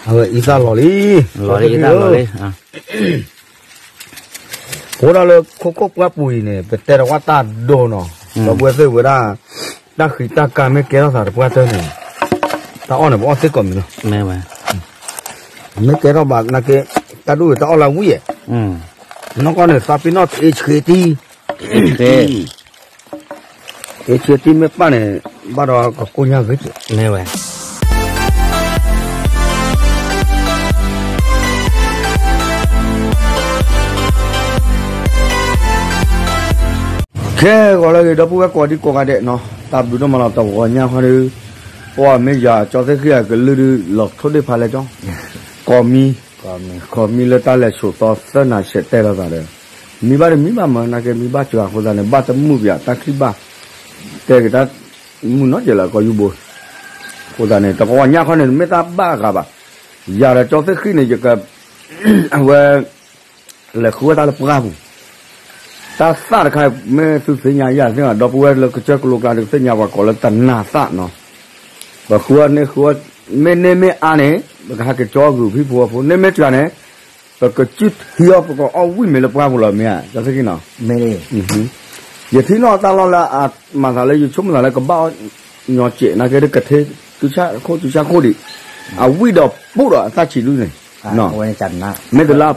အဝဲအံသၣ်လီၤလံ, လီၤလံ, အံသၣ်လီၤလံ. အိၣ်ဒၣ်လၢခိခိၣ်ပှၢ်ပူၤအံၤန့ၣ် ပတဲတဝၣ်တၢ်ဒိနီၤ, ဒီပုၢ်ဝဲၢ်သ့ၣ်ဝဲဒၣ်, တၢ်ဃံးတၢ်ကါမ့ၢ်ကဲထီၣ်သးတပှၢ်တၢၢ်န့ၣ်, တၢ်အီၣ်န့ၣ် ပအီၣ်သ့ကိးမံၤလီၤ. မ့ၢ်ဝဲ, မ့ၢ်ကဲထီၣ်ဘၣ်နာ်က့, တၢ်ဒိၣ်ဝဲတၢ်အီၣ်လၢဝံၣ်ဧါ, နီၢ်ကီၢ်န့ၣ် သးပ့ၤနီၣ်တအ့ဆှ့တံၢ် အ့ဆှ့တံၢ်မ့ၢ်ပၢ်န့ၣ်, ဘၣ်ဒီးကကိၢ်ညါဂ့ၤက့ၤ, မ့ၢ်ဝဲ. ခဲဂီၤလၢအဂ့ၤ ဒီပုၢ်ဝဲၢ်ကိးဒံကိးဂၤဒဲးနီၤ, တၢ်ဘျုးဒိၣ်မးလီၤ. တဂီၤညါခီဒီး, ပှၤမ့ၢ်ယၤကၠီသ့ၣ်ဃံအကလုၢ်ဒုး လီၤထိၣ်ဒ့ၣ်ဖးလဲၣ်ကၠီ, ကိးမံ, ကိးမံလၢတၢ်လဲၤဆိးသီသၢနၤဆဲးတဲလိာ်သးဒီး, မံဘၣ်တမံဘၣ်မၢ်နာ်က့ မံဘၣ်စှၤအဃိသတးန့ၣ် ဘၣ်တမုာ်ပၠးတၢ်ခံဘၣ်, တဲက့ၤတၢ်မုာ်နီတစဲးလၢကီၢ်ယူဘိ အဃိသတးန့ၣ် တဂီၤညါခီန့ၣ် မ့ၢ်တၢ်ဘၣ်အဂၤဘၣ်, ယၤဒီးကၠီသ့ၣ်ဃံန့ၣ် ယက, အဝဲ လဲၤဃုဝဲတၢ်လၢပှၢ်ပူၤ, တၢ်သၣ်တခါ မ့ၢ်သုသ့ၣ်ညါယၤသ့ၣ်ညါ ဒီပုၢ်ဝဲၢ်လၢကစၢၢ်ကလိကျါဒီးကသ့ၣ်ညါပှၤကိးလၢတနၤသၣ်နီၤ, ပဃုဝဲန့ၣ်ဃုဝဲ, မ့ၢ်န့ၢ်မ့ၢ်အါန့ၣ် ပကဟဲက့ၤကၠီဂုာ်ဖံဖိအဖိ န့ၢ်မ့ၢ်စှၤန့ၣ်, ပကစုၣ်ထံအီၤ ပကအီၣ်ဝံၣ်မ့ၤလၢပှၢ်ပူၤလီၤ မ့ၢ်ဧါ ကၠီသ့ၣ်ဃံနီၤ ယထံၣ်နီၣ်တၢ်လီၢ်လၢအမၤသးလၢယဆိကမိၣ်သးလၢကဘၣ်အီၣ်ညီစဲး နာ်က့ဒ်ကထ့ တုၤဆၣ်ခိၣ်တုၤဆၣ်ခိၣ်ဒံး, အဝံၣ်ဒီးပူၣ်ဒီးအသၣ်ဆံးဒုန့ၣ်, မ့ၢ်တလၢ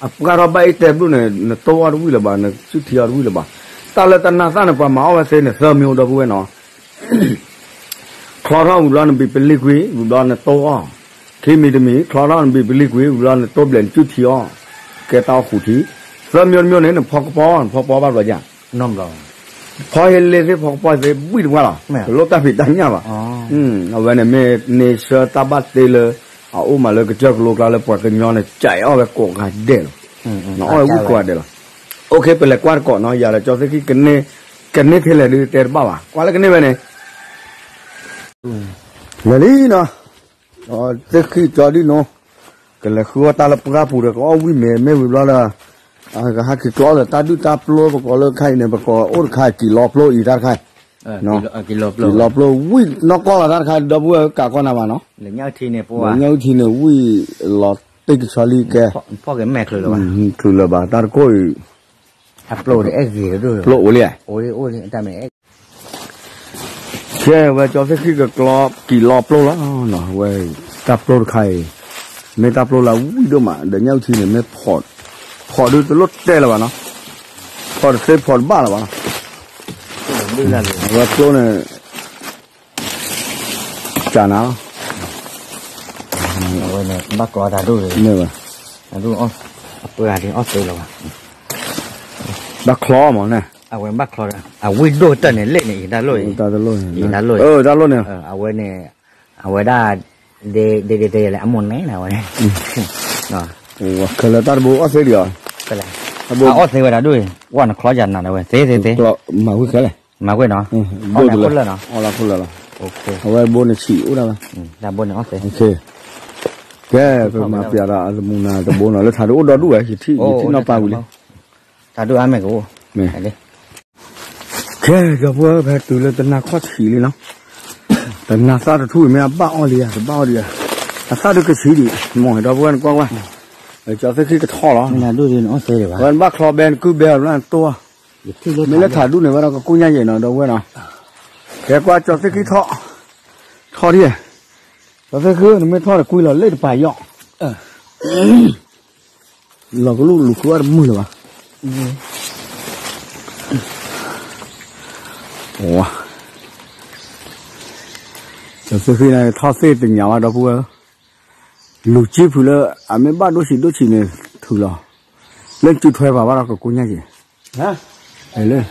အပှၢ်ထီၣ်ဘၣ်အ့ၣ်တဲဘျုးန့ၣ် နတိၢ်အီၣ်တဝံၣ်လၢၤဘၣ် နစုၣ်ထံအီၤတဝံၣ်လၢၤဘၣ်, တၢ်လၢတနၤသၣ်န့ၣ် ပှၤမၤအီၣ်ဝဲသ့န့ၣ် သၢမံၤအိၣ်ဒီပုၢ်ဝဲၢ်နီၤ ချီထီၣ်ဝံၤဘျီနဘံးပလံၤကွံာ် ဝံၤဘျီနတိၢ်အီၣ်, ခံမံၤတမံၤ ချီထီၣ်နဘံးပလံၤကွံာ် ဝံၤဘျီနတိၢ်ဘျဲးနစုၣ်ထံအီၣ်, ကဲတၢ်အီၣ်ဃုာ်ထံ, သၢမံၤတမံၤန့ၣ် နဖီကပီၤ နဖီကပီၤဘၣ်ဘျီယါ, ဖီဟ့လ့သ့ၣ် ဖီကပီၤသ့ၣ် ဘှံၣ်တပှၢ်လီၤ, တလိၣ်တၢ်ဖံးတၢ်ညၣ်ဘၣ်, အဝဲန့ၣ်မ့ၢ်န့ဆၢတၢ်ဘၣ်တ့လၢ အအိၣ်မးလၢကစၢၢ်ကလိကျါလၢပှၤကညီန့ၣ် ကၠဲးအီၣ်ဝဲကိးဂၤဒဲးလီၤ, နအီၣ်ဝဲဝံၣ်ကိးဂၤဒဲးလီၤ, အိၣ်ခ့ ပလဲၤကွၢ်တကိးနီၤ ယၤဒီးကၠီသ့ၣ်ခံ ကန့ၢ်ထဲလဲၣ်ဒုးတဲတဘၣ်ဘၣ် ကွၢ်လၢကန့ၢ်ဝဲန့ၣ် လဲၤလံနီၤ, သ့ၣ်ခံကၠီဒ်နီၤ, ကလဲၤဃုအီၣ်တၢ်လၢပှၢ်ပူၤဒီး ကအီၣ်ဝံၣ်မ့ၤမ့ၢ်ဝံၤဘျီဒီး, ကဟးက့ၤကျီဒီးတၢ်ဒုၣ်တၢ်ပျိ ပကိးလၢခါအံၤန့ၣ် ပကိးအိၣ်တခါ ကံၣ်လီၤပျိအံၤတၢ်တခါ, ကံၣ်လီၤပျိဝံၣ်နီၢ်ကီၢ်လီၤတၢ်တခါ ဒီပုၢ်ဝဲၢ်ကးကီၢ်နၤဘၣ်နီၤ, ညၣ်အုၣ်ထံန့ၣ် ဝံၣ်လီၤတ့ၢ်ကဆီလံကဲ, ချုးလၢၤဘၣ် တၢ်တကိၢ်အံၤ, ပျိအိၣ်လံ, ကဲဝဲကၠီသ့ၣ်ခံကကျီ ကံၣ်လီၤပျိလီၤ, ဝဲတၢ်ပျိတခါအံၤ, မ့ၢ်တၢ်ပျိလၢဝံၣ်ဒိၣ်မး ဒီးညၣ်အုၣ်ထံန့ၣ် မ့ၢ်ဖီၣ်, ဖီၣ်ဒုးတလိၣ်တဲလၢၤဘၣ်နီၤ, ဖီၣ်တသ့ဖီၣ်တဘၣ်လၢၤဘၣ်နီၤ, ဝဲပျိန့ၣ် ကနၤလီၤ, အဝဲန့ၣ် ဘၣ်ကျီတၢ်ဒိၣ်, မ့ၢ်ဝဲ, အပှ့ၤဂၤဒ်အီၣ်သ့လၢၤဘၣ်, ဘၣ်ချီမးန့ၣ်, အဝဲဘၣ်ချီဒီး အဝံၣ်ဒိၣ်ကတၢၢ်န့ၣ် လ့ၣ်န့ၣ် အံၤတၢ်လိၣ်, တၢ်လိၣ်, တၢ်လိၣ်န့ၣ်, အဝဲန့ၣ်, အဝဲဒၣ်, ဒ်ဒ်တဲလဲၣ် အမိၢ်နဲန့ၣ် အဝဲန့ၣ် ခဲလၢာ်တၢ်တဘိအီၣ်သ့ဒံးအီၤ, အီၣ်သ့ဝဲဒၣ်ဒိၣ်, ဝဲနချီယၤနၤလၢဝဲ သ့သ့သ့, မၤဝံၤခဲလဲၣ်, မၤဝံၤနီၤ, အီၣ်လၢခိၣ်လၢာ်နီၤ, အီၣ်လၢခိၣ်လၢာ်လီၤ, အဝဲဘိန့ၣ်ဆံးအိၣ်ဒၣ်ဘၣ်, တၢ်ဘိန့ၣ်အီၣ်သ့, ကဲ ပမၤပျးဒီးအတမူနၤတဘိနီၤ လၢထးဒိၣ်အိၣ်ဒီဒူၣ်ဝဲ ယထံၣ်နီၢ်ပၢ်ဝံၤလံ တၢ်ဒိၣ်အါမ့ၢ်ကအိၣ်, မ့ၢ်, ခဲ ဒီပုၢ်ဝဲၢ်ဖဲတုၤလၢတနၤခီၣ်ထံးလံနီၤ, တနၤသၣ်တထူၣ်အံၤမ့ၢ်အဘၣ်အီၣ်လံဧါ တဘၣ်အီၣ်လံဧါ, အသၣ်ဒုးကဆံးဒံး မ့ၢ်ဒီပုၢ်ဝဲၢ်နကွၢ်ကွၢ်, ကၠီသ့ၣ်ခံကထီၣ်လီၤ, ဝဲနဘၣ်ချီဘဲနကုၢ်ဘဲအီၤဘျီနတိၢ်, မ့ၢ်လၢထးဒူၣ်န့ၣ်ဝဲဒီးကကိၢ်ညါယဲၢ်နီၤ ဒီပုၢ်ဝဲၢ်နီၤ, ခဲကွၢ်ကၠီသ့ၣ်ခံထီၣ်, ထီၣ်ဒံး, ကၠီသ့ၣ်ခံ နမ့ၢ်ထီၣ်န့ၣ်ကွံလီၤလ့ၣ်တပၤယီၣ် လီၤကလူၢ်လူၤဃုအီၣ်တမုာ်လၢၤဘၣ်, ကၠီသ့ၣ်ခံန့ၣ် ထီၣ်သ့ၣ်တညးဘၣ်ဒီပုၢ်ဝဲၢ်ဧၢ, လူၤကံဖုးလၢ အမ့ၢ်ဘၣ်ဒိၣ်ဆံးဒိၣ်ဆံးန့ၣ် ထုးလီၤ, လၢကၠူထွဲပှၤဘၣ်ဒီးကကိၢ်ညါယဲၢ်, လၢ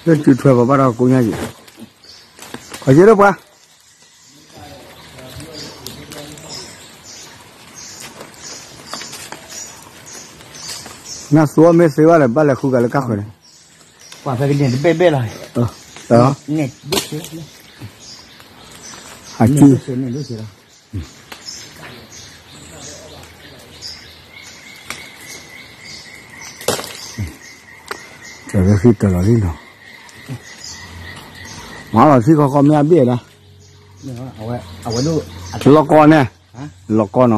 ကၠူထွဲပှၤဘၣ်ဒီးကကိၢ်ညါယဲၢ်, ခီယဲၢ်ဒီးပှၤ နသူအီၤမ့ၢ်သ့ဘၣ်ဒီး ဘၣ်လဲၤဃုကးလၢကၢ်ဃၢၤန့ၣ်, ပှၤဖဲကန့ၣ်တဘ့ၣ်ဘ့ၣ်လီၤ, အကံ ကၠီသ့ၣ်ခံတၢ်လီၤလံနီၤ, မၤလီၤထံဃီဃီမ့ၢ်အဘ့ၣ်ဒၣ်, အဝဲ, အဝဲဒိၣ်, လီၢ်ကီန့ၣ်, လီၢ်ကီနီၤ,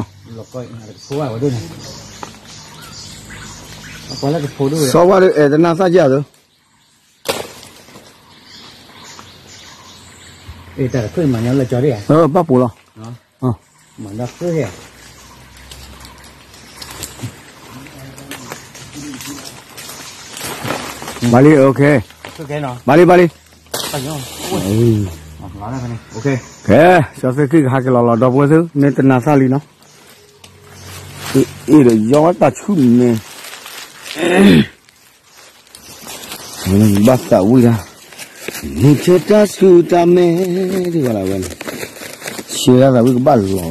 စီၤဝါဒ်အဲၣ်တနၤသၣ်ယၤသၢ, တၢ်တဖျၢၣ်မၤညီလၢကၠီဒ်ဧါ, ဘၣ်ပူၤလီၤ, မၤဒီးဃုဟဲ, ဘၣ်လံ, ဘၣ်လံ, ဘၣ်လံ, ကဲ, ကၠီသ့ၣ်ခံကဟးက့ၤလီၤလီၤ ဒီပုၢ်ဝဲၢ်သ့ၣ် မ့ၢ်တနၤသၣ်လံနီၤ, အ့ၣ်ဒီးယီဝဲတၢ်ဆူၣ်မဲာ် ဘၣ်သးဝံၣ်တၢ်, မ့ၢ်ထဲတၢ်ဆူၣ်တၢ်မဲာ်, ဒ်ဘၣ်လၢဝဲန့ၣ်, ဆှၢဒၣ်သးဝံၣ်ကဘၣ်လီၤဝဲ,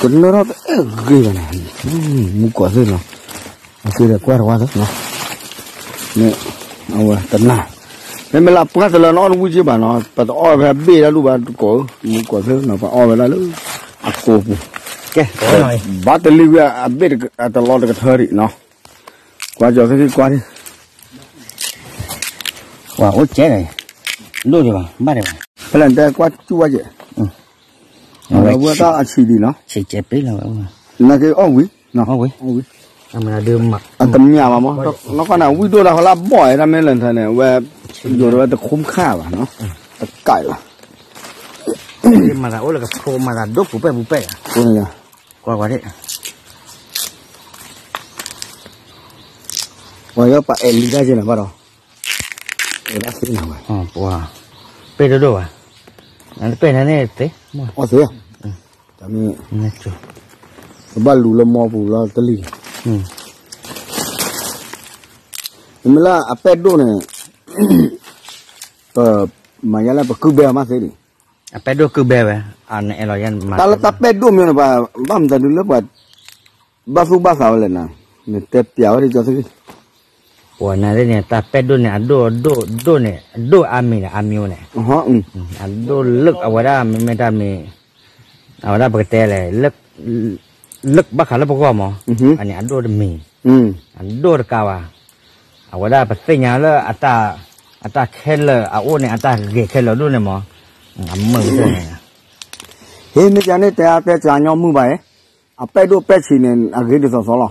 ကနၢထီၣ်တအဲၣ်ဂ့ၤဘၣ်န့ၣ်, မူကီၢ်သ့ၣ်နီၤ, အဃိဒီးကွၢ်တဝါသ့ၣ်နီၤ, မ့ၢ်အဝဲတနၤ, မ့မ့ၢ်လၢအပှၢ်တလၢနအီၣ်တဝံၣ်က့ဘၣ်နီၤ, ပတအီၣ်ဝဲဖဲအဘ့ၣ်ဒၣ်ဒူၣ်ဘၣ်တကိး, မူကီၢ်သ့ၣ်နီၤ ပအီၣ်ဝဲဒၣ်လၢအကိာ်ပူၤ, ဘၣ်တလံၤဝံၤအဘ့ၣ်တလီတကထၢဒံးနီၤ, ကွၢ်ကၠီသ့ၣ်ခံကွၢ်ဒံး ပှၤအိၣ်ကဲ, ဒိၣ်ဒံးဘၣ် ဘၣ်ဒံးဘၣ်, ဖဲလဲၣ်တဲကွၢ်ကၠူၣ်ဝဲကဲ, အဝဲတၢ်အဆံးဒံးနီၤ, ဆံးကဲပ့လီၤဝဲ, နက့အီၣ်ဝံၤ, အီၣ်ဝံၤ, အတမ့ၢ်ဘၣ်မး, နီၢ်ကီၢ်န့ၣ် ဝံၣ်ဒိၣ်တၢ်ဃီလၢအဘီၣ်အဲၣ်တၢ်မ့ၢ်လၢာ်န့ၣ် အဝဲ, ယိၤဒၣ်ဝဲတခူၣ်ခၣ်ဘၣ်နီၤ, တကးလီၤ, မၤသးအိၣ်လၢကဖိမၤသးဒိၣ်ပူၤပဲၣ်ပူၤပဲၣ်, ပှၤယီၤပှၤအဲၣ်လံတၢ်က့န့ၣ်ဘၣ်ဒီး, အဲၣ်ဒၣ်သ့နၤဝဲ, ပှၤ, ပဲၣ်ဒိၣ်ဒိၣ်ဘၣ်, ပဲၣ်န့ၣ်သ့, အီၣ်သ့, တမ့ၢ်, ပဘၣ်လူၤလၢမီပူၤလီၤတလံၤ, မ့မ့ၢ်လၢအပဲၣ်ဒိၣ်န့ၣ်, ပမၤယါလၢပကုၢ်ဘဲအီၤမးသ့န့ၣ်, အပဲၣ်ဒိၣ်ကုၢ်ဘဲဝဲ, တၢ်လၢတၢ်ပဲၣ်ဒိၣ်မ့ၢ်န့ၣ် ပှၤဘၣ်မတၤဒုလၢပှၤ ဘၣ်သူၣ်ဘၣ်သးဝဲလဲၣ်နၤ, နတဲပျးဝဲဒ်ကၠီသ့ၣ်, ပှၤနၤသ့ၣ်န့ၣ် တၢ်ပဲၣ်ဒိၣ်န့ၣ် အဒိၣ်အဒိၣ်ဒိၣ်န့ၣ် အဒိၣ်အါမံၤန့ၣ် အါမံၤဝဲန့ၣ်, အဒိၣ်လၢအဝဲဒၣ်မ့မ့ၢ်တၢ်မံၤ, အဝဲဒၣ်ပကတဲလဲၣ်, လၢဘၣ်ဃးလၢပဂီၢ်မး, အန့ၣ်အဒိၣ်တမံၤ, အဒိၣ်တကးဘၣ်, အဝဲဒၣ်ပသ့ၣ်ညါလၢ အတၢ်ခဲလၢာ်အအိၣ်န့ၣ် အတၢ်ဂ့ၤခဲလၢာ်ဒိၣ်န့ၣ်မး, အမုာ်န့ၣ်, ဟ့ၣ်မ့ၢ်ကန့ၣ် တဲအါတဲစှၤညီမုၢ်ဘၣ်အံၤ, အပဲၣ်ဒိၣ်ပဲၣ်ဆံးန့ၣ် အဂ့ၤဒ်သိးသိးလီၤ,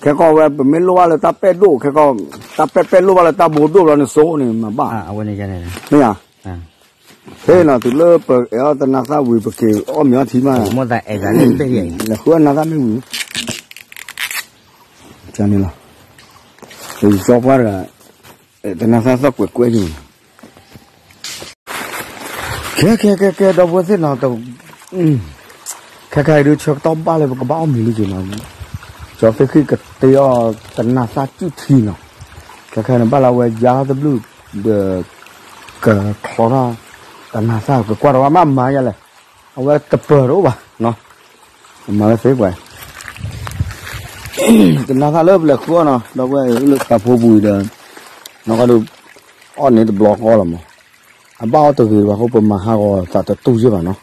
ခဲကီၢ်ဝဲ ပမ့ၢ်လိၣ်ဘၣ်လၢတၢ်ပဲၣ်ဒိၣ်ခဲကီၢ်, တၢ်ပဲၣ်ပဲၣ်လိၣ်ဘၣ်လၢတၢ်ဘိဒိၣ်ဘျီန့ၣ် စိန့ၣ်မၤဘၣ်, မ့ၢ်ဧါ, ဖဲနီၤ တုၤလၢပအဲၣ်အီၤတနၤသၣ်ဝံၤ ပက့ၤအီၣ်မ့ၤအီထံမး, လဲၤဃုအနၤသၣ်မ့ၢ်ဝံၤ, န့ၣ်လီၤ, ကၠီပှၢ်တဂၤ, တနၤသၣ်သီၣ်ကွဲးကွဲးန့ၣ် ခဲခဲခဲခဲ ဒီပုၢ်ဝဲၢ်သ့ၣ်နီၤ, ခဲခဲအံၤဒုး ဆၢကတီၢ်ဘၣ်လၢပကဘၣ်အီၣ်မ့ၤလံက့ၤနီၤ, ကၠီသ့ၣ်ဃံၣ်ကတ့အီၣ်တနၤသၣ်ကုၢ်ထံနီၤ, ခဲခဲန့ၣ် ဘၣ်လၢအဝဲယါတဘျုးဒီး ကချီထီၣ်တနၤသၣ် ကကွၢ်တဝါမးမၤယါလဲၣ်, အဝဲတပၢၤတအိၣ်ဘၣ်, မၤဝဲသ့ကွၢ် တနၤသၣ်လၢပလဲၤဃုအီၣ်နီၤ ဒီပုၢ်ဝဲၢ်လၢဃာ်ဖိပူၤအံၤဒီး နီၢ်ကီၢ်ဒုး အီၣ်န့ၣ်တဘျီဃီလီၤမး, အဘၣ်အီၣ်တဂ့ၤဘၣ်အဃိ ပမၤဟးဂီၤသးတတူၢ်ယဲၢ်ဘၣ်နီၤ,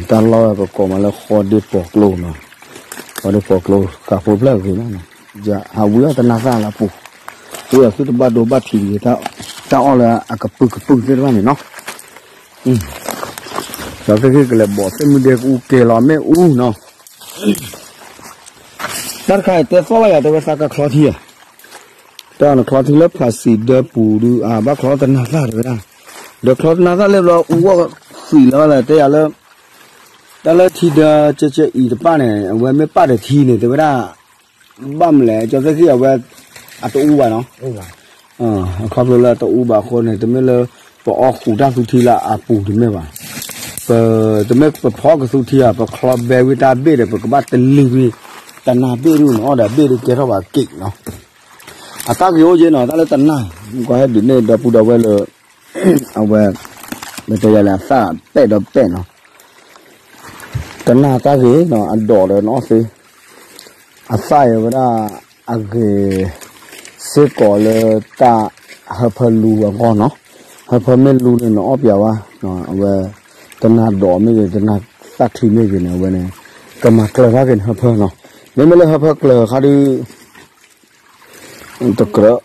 တၢ်လီၢ်ဝဲပကိးမးလၢဃီဒ့ပီၤကျိနီၤ, ဃီဒ့ပီၤကျိ ဃာ်ဖိဖျၢၣ်အဂ့ၤနီၤ, ဟးဝံအီၣ်တနၤသၣ်လၢအပူၤ, အဃိဒီးသုတဘၣ်ဒိဘၣ်ထံးတဂ့ၤ တၢ်အီၣ်လၢအကပုာ်ကပုာ်သ့ၣ်တဖၣ်န့ၣ်နီၤ ဒီးသ့ၣ်ဃံၣ်ကလဲၤဘီၣ်သ့ၣ်မုၢ်ဒဲကအူကဲလီၤမ့ၣ်အူနီၤ, တၢ်တခါအံၤတဲသီၣ်ဘၣ်ယၤ တဲဝဲသးကချီထံဧါ, တၢ်နချီထံလၢဖးစံးဒၢပူၤဒုး အဘၣ်ချီတနၤသၣ်တဲဝဲဒၣ်, ဒီးချီတနၤသၣ်လၢဘျီအူအီၣ်သံးလီၤလဲၣ် တဲယၤလၢ တၢ်လၢထံဒၢကဲကဲအံၤတပၣ်န့ၣ် အဝဲမ့ၢ်ပၣ်ဒီးထံန့ၣ် တဲဝဲဒၣ် ဘၣ်မလဲၣ် ကၠီသ့ၣ်ဃံၣ်အဝဲ အတအူဘၣ်နီၤ, ခီဖျိလၢအတအူဘၣ်အဃိန့ၣ် တမ့ၢ်လၢ ပအီၣ်ဃုာ်တၢ်သူထံလၢအပူၤတမ့ၢ်ဘၣ်, ပ တမ့ၢ်ပဖီကသူထံဧါ ပချီဘဲဝံၤတၢ်ဘ့ၣ်ဒီး ပကဘၣ်တလံၤဝံၤ တနၤဘ့ၣ်ဒုးန့ၣ် အီၣ်ဒီးဘ့ၣ်ဒုးကဲထီၣ်ဘၣ်က့ၣ်နီၤ, အတၢ်ဂ့ၤအိၣ်ယဲနီၤ တၢ်လၢတနၤ ကွၢ်ဟဲဒုးန့ၢ်ဒီပုၢ်ဒီဝဲၢ်လၢ အဝဲ မ့ၢ်တဲယၤလဲၣ် အသၣ်ပဲၣ်ဒီးပဲၣ်နီၤ တနၤတၢ်ဂ့ၤနီၤ အဒိးဒီးနအီၣ်သ့, အသၣ်အံၤဝဲဒၣ် အဂ့ၤ စ့ၢ်ကီးလၢတၢ်ဟၢဖၢလူၤအဂီၢ်နီၤ, ဟၢဖၢမ့ၢ်လူၤန့ၣ် နအီၣ်ပျးဝဲ, အဝဲ တနၤဒိးမ့ၢ်ဂ့ၤ တနၤသၣ်ချံမ့ၢ်ဂ့ၤန့ၣ် အဝဲန့ၣ် ကမၤကျၢၤထီၣ်က့ၤန့ၣ်ဟၢဖၢနီၤ, မ့မ့ၢ်လၢဟၢဖၢကျၢၤအခါဒုး တကြၢး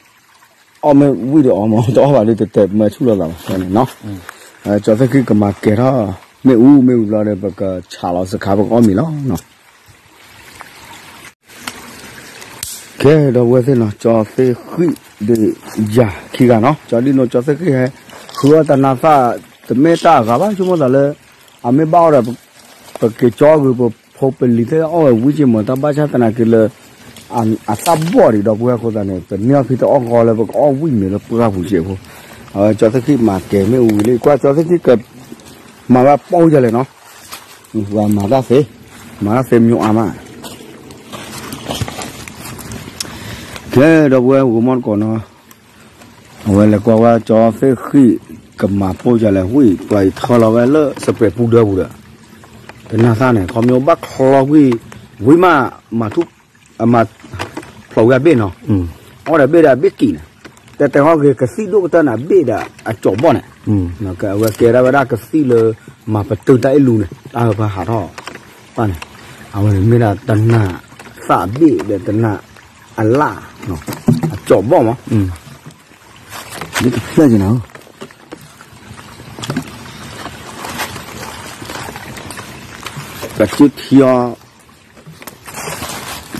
အီၣ်မ့ၢ်ဝံၣ်ဒီးအီၣ်မး တအီၣ်ဘၣ်ဒီးတတဲမၤဆူၣ်လိာ်သးဘၣ်န့ၣ်နီၤ. ကၠီသ့ၣ်ဃံၣ်ကမၤကဲၤထီၣ် မ့ၣ်အူမ့ၣ်အူဘျီဒီး ပကဆးလီၤစခါ ပကအီၣ်မ့ၤလီၤနီၤ. ကဲ ဒီပုၢ်ဝဲၢ်သ့ၣ်နီၤ ကၠီသ့ၣ်ဃံၣ်ဒီးယၤခံဂၤနီၤ ကၠီဒံၣ်နိ ကၠီသ့ၣ်ဃံၣ်ဟဲ ဃုအီၣ်တနၤသၣ် တမ့ၢ်တၢ်အဂၤဘၣ် ဆိကမိၣ်သးလၢ အမ့ၢ်ဘၣ်အီၣ်ဒီး ပက့ၤကၠီဂ့ၤ ပဖိပလံၤသ့ၣ်အီၣ်ဝဲဝံၣ်က့ၤမး တၢ်ဘၣ်ဆၣ်သနာ်က့လၢ အသၣ်ဘီၣ်ဒံး ဒီပုၢ်ဝဲၢ်အဃိသတးန့ၣ် ပန့ၢ်အီၣ်ဖဲတအီၣ်ဂီၤလၢပကအီၣ်ဝံၣ်မ့ၤလၢပှၢ်ပူၤစဲးဖိ အဝဲကၠီသ့ၣ်ဃံၣ်မၤကဲၤမ့ၣ်အူဝံၤလံ ကွၢ်ကၠီသ့ၣ်ဃံၣ်က မၤဝဲပိၢ်ယၤလဲၣ်နီၤ ပှၤမၤတၢ်သ့ မၤတၢ်သ့မညိအါမး ကဲ ဒီပုၢ်ဝဲၢ်ဂီၤမီၢ်တကိးနီၤ အဝဲလဲၤကွၢ်ဝဲကၠီသ့ၣ်ဃံၣ် ကမၤပိၢ်ယၤလဲၣ် ဝံၣ် ပှၤအံၤထၢလီၤဝဲလၢစပဲးပူဒၢပူၤဒီး တနၤသၣ်န့ၣ် ခီဖျိဘၣ်ချီဝံၣ် ဝံၣ်မး မၤထူၣ် အမၤ ဖျိးဝံၣ်အဘ့ၣ်နီၤ အီၣ်ဒီးဘ့ၣ်ဒီးအဘ့ၣ်ကံၣ်န့ၣ် တဲတဲဟီၣ်ဂ့ၤကသံၣ်ဒိၣ်ကတၢၢ်န့ၣ် အဘ့ၣ်ဒီးအကၠီးဘီၣ်န့ၣ် အဝဲကဲဒၣ်ဝဲဒၣ်ကသံၣ်လၢ မၤပတုာ်တၢ်အ့ၣ်လူန့ၣ် တၢ်ဟၢဖၢဟးထီၣ် ပၢ်န့ၣ် အဝဲန့ၣ်မ့ၢ်ဒၣ်တနၤသၣ်အဘ့ၣ်ဒီးတနၤအလၣ် အကၠီးဘီၣ်မး မ့ၢ်တဖျၢၣ်က့ၤနၤ ကစၢၢ်ထံအီၤ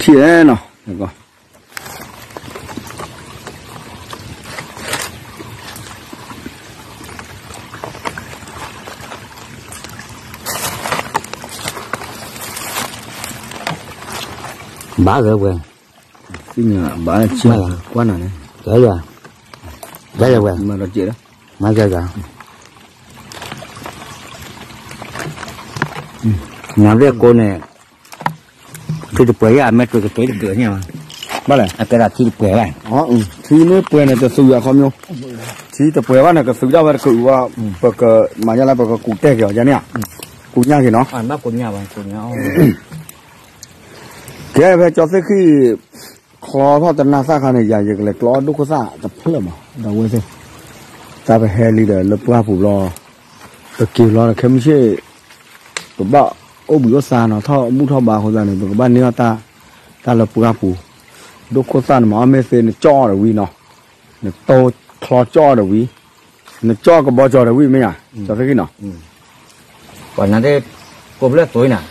ထံအဲနီၤ ဘၣ်ဂ့ၤဝဲ သ့ၣ်ညါဘၣ်ဆ့ကွၢ်နၤန့ၣ် ယၤ ယၤဝဲ မၤဒီးစဲးဒီး မၤယၤယၤ နၤဘျဲၣ်ကိးန့ၣ် ထံတပှဲၤယၤ မ့ၢ်တက့ၤတက့ၤန့ၣ် ဘၣ်လဲၣ် အကဲဒၣ်ထံတပှဲၤဘၣ် ထံမ့ၢ်ပှဲၤန့ၣ် တသုးအခီပညီ ထံတပှဲၤဘၣ်န့ၣ် ကသုးဒၣ်ဝဲတကုးဝဲ ပကမၤညါလၢပကကူးတဲာ်က့ၤအီၤယါန့ၣ် ကူးညါက့ၤနီၤ ကဲဖဲကၠီသ့ၣ်ဃံၣ် ချီထီၣ်တနၤသၣ်ခါန့ၣ် ယၤယကလဲၤကျီအီၣ်ဒိၣ်ခိၣ်သၣ်တဖျၢၣ်မး ဒီပုၢ်ဝဲၢ်သ့ၣ် တၢ်ပဟဲလံဒီးလၢပှၢ်ပူၤဘျီ ပက့ၤဘျီဒီးခဲမုၢ်ဆ့ၣ် ပဘၣ်အိၣ်ဘှံးအိၣ်သါနီၤ ထီၣ်မုၢ်ထီၣ်ဘါအဃိသတးန့ၣ် ပကဘၣ်န့ၢ်အီၣ်တၢ် တၢ်လၢပှၢ်ပူၤ ဒိၣ်ခိၣ်သၣ်န့ၣ်မၤအီၣ်မ့ၢ်သ့ နကၠီၣ်အီၤဒီးဝံၤနီၤ နတိချီကၠီၣ်အီၤဒီးဝံၤ နကၠီၣ်ကဘီကၠီၤဒီးဝံၤမ့ၢ်ဧါ ကၠီသ့ၣ်ဃံၣ်နီၤ ပှၤနၤသ့ၣ် ကိးဖျၢၣ်သိးအံၤနၤ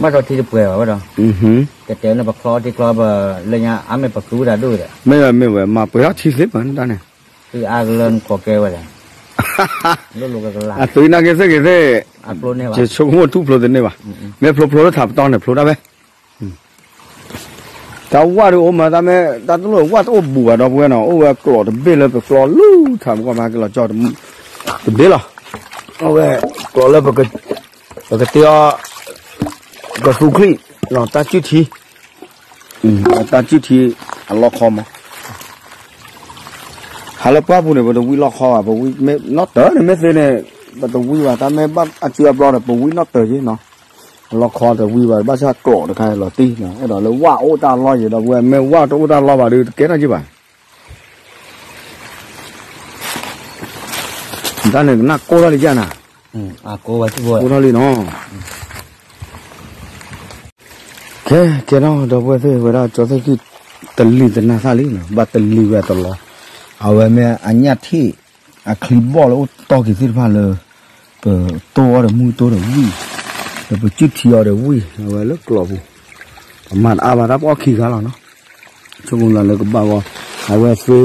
ဘၣ်ဒီးထံတပှဲၤဘၣ်ဝဲဒီး ကတဲန့ၣ်ပချီထံချီပလၢညါအါမ့ၢ်ပကုဝဲဒၣ်ဒိၣ်ဝဲဒီး မ့ၢ်ဝဲမ့ၢ်ဝဲ မၤပှဲၤထီၣ်ထံသ့မးတၢ်န့ၣ် သုအါကလၢနခိးကဲဝဲလဲၣ် အသုးနာ်က့သ့ၣ်က့ၤသ့ၣ် ယဆိကမိၣ်ထူၣ်ဖျိတန့ၢ်ဘၣ် မ့ၢ်ဖျိဖျိလၢထးပတီၢ်န့ၣ် ဖျိဒၣ်ဝဲ တၢ်ဝၣ်ဒုးအိၣ်မး တၢ်မ့ၢ် တၢ်တလိၣ်ဝၣ်တအိၣ်ဘူးဘၣ် ဒီပုၢ်ဝဲၢ်နီၤ အိၣ်ဝဲကျိးတဘ့ၣ်လၢပကျီလူၤထးမကီၢ်မး ကလီၤကၠီတဘ့ၣ်လီၤ အဝဲ ကျိးလၢ ပကတ့အီၤ ကသူချံ တၢ်စုၣ်ထံ တၢ်စုၣ်ထံ အလီခီမး ဟးလၢပှၢ်ပူၤန့ၣ် ပတဝံလီခီဘၣ် ပဝံမ့ၢ်နီၣ်တၢၤန့ၣ် မ့ၢ်သ့န့ၣ် ပတဝံဘၣ် တၢ်မ့ၢ်ဘၣ်အစုအဘျီဒီး ပဝံနီၣ်တၢၤက့နီၤ အလီခီတဝံဘၣ် ဘၣ်ဆၣ်ကျိးတခါလီၤတံၢ်နီၤ အဲၣ်ဒိးလၢဝၣ်အိၣ်တၢ်လီၢ်ယံၤ ဒီပုၢ်ဝဲၢ် မ့ၢ်ဝၣ်တအိၣ်တၢ်လီၢ်ဘၣ်ဒီး တကဲထီၣ်က့ဘၣ် တၢ်န့ၣ်ကနၣ်ကိၢ်ထီၣ်လံယါနၤ ကိၢ်ထီၣ်လံနီၤ ကဲ ကဲနီၤ ဒီပုၢ်ဝဲၢ်သ့ၣ် ဝဲဒၣ်ကၠီသ့ၣ်ဃံၣ် တလံၤတနၤသၣ်လံနီၤ ဘၣ်တလံၤဝဲတလီၤ အဝဲမ့ၢ်အညၣ်ထံၣ် အချံဘီၣ်လၢအိၣ်တီၢ်က့ၤသ့ၣ်တဖၣ်လၢ ပတိၢ်အီၤဒီးမုၢ်တိၢ်ဒီးဝံၣ် ဒီးပစုၣ်ထံအီၤဒီးဝံၣ် အဝဲလၢကျိးပူၤ ပမၤတအါဘၣ်တၢ်ပအီၣ်ခံဂၤလီၤနီၤ ဆိကမိၣ်လၢကဘၣ်ဂီၢ် အဝဲ သွေး